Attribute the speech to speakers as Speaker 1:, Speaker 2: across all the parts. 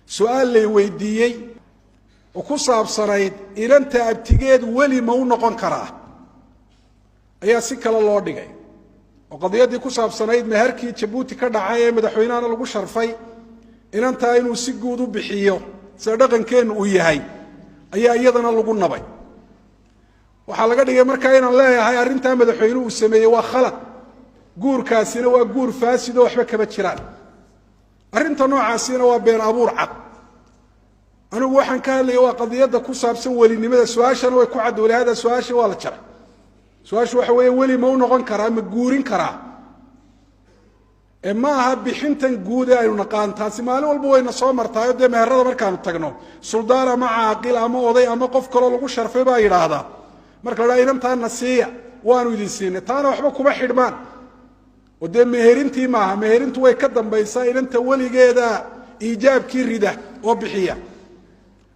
Speaker 1: Su-aal lay weydiiyey oo ku saabsanayd inanta abtigeed weli ma u noqon karaa ayaa si kale loo dhigay, oo qadiyaddii ku saabsanayd meherkii Jabuuti ka dhacay ee madaxweynahana lagu sharfay inantaa inuu si guud u bixiyo sida dhaqankeennu uu yahay ayaa iyadana lagu nabay. Waxaa laga dhigay markaa inaan leeyahay arrintaa madaxweynuhu uu sameeyey waa khalad, guurkaasina waa guur faasidoo waxba kama jiraan. Arrinta noocaasina waa been abuur cad. Anigu waxaan ka hadlaya waa qadiyadda ku saabsan welinimada. Su-aashana way ku cadda, walihaada su-aasha waa la jaray. Su-aashu waxa weeye, weli ma u noqon karaa, ma guurin karaa? Ee ma aha bixintan guud ee aynu naqaan. Taasi maalin walba wayna soo martaayo. Dee meherada markaanu tagno, suldaan ama caaqil ama oday ama qof kaloo lagu sharfay baa yidhaahdaa marka la dhaha inantaana siiya, waanu idin siinay. Taana waxba kuma xidhmaan oo dee meherintii maaha. Meherintu way ka dambaysaa. Inanta weligeeda iijaabkii rida oo bixiya,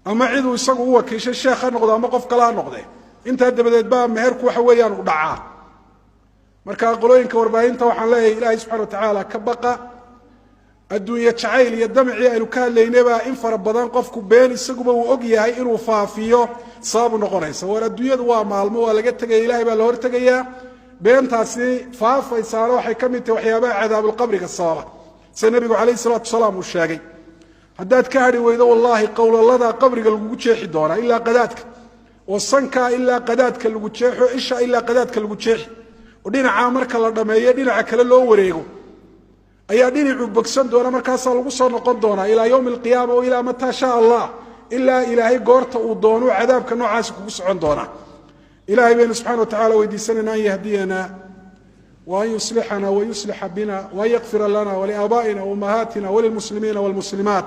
Speaker 1: ama ciduu isagu u wakiishay, sheekh ha noqdo ama qof kale ha noqde. Intaa dabadeed baa meherku waxa weeyaan u dhacaa. Marka qolooyinka warbaahinta waxaan leeyahay, Ilaahay subxana watacaala ka baqa. Adduunye jacayl iyo damcii aynu ka hadlaynabaa in fara badan qofku been isaguba uu og yahay inuu faafiyo sababu noqonaysa. War adduunyadu waa maalmo, waa laga tegaya, Ilahay baa la hortegayaa. Beentaasi faafaysaana waxay ka mid tahay waxyaabaha cadaabulqabriga sababa, sida nebigu calayhi salaatu wasalaam uu sheegay. Haddaad ka hadhi weydo, wallaahi qowlalada qabriga lagugu jeexi doonaa ilaa qadaadka, oo sankaa ilaa qadaadka lagu jeexo, isha ilaa qadaadka lagu jeexi, oo dhinacaa marka la dhameeyo dhinaca kale loo wareego ayaa dhinacuu bogsan doona. Markaasaa lagu soo noqon doonaa ilaa yowmi alqiyaama o ilaa mataa shaa Allah, ilaa Ilaahay goorta uu doonu cadaabka noocaasi kugu socon doonaa. Ilahay baynu subxana wa tacala weydiisanayna an yahdiyana wa an yuslixana wa yuslixa bina wa an yakfira lana waliaabaa'ina waumahaatina walilmuslimiina walmuslimaat.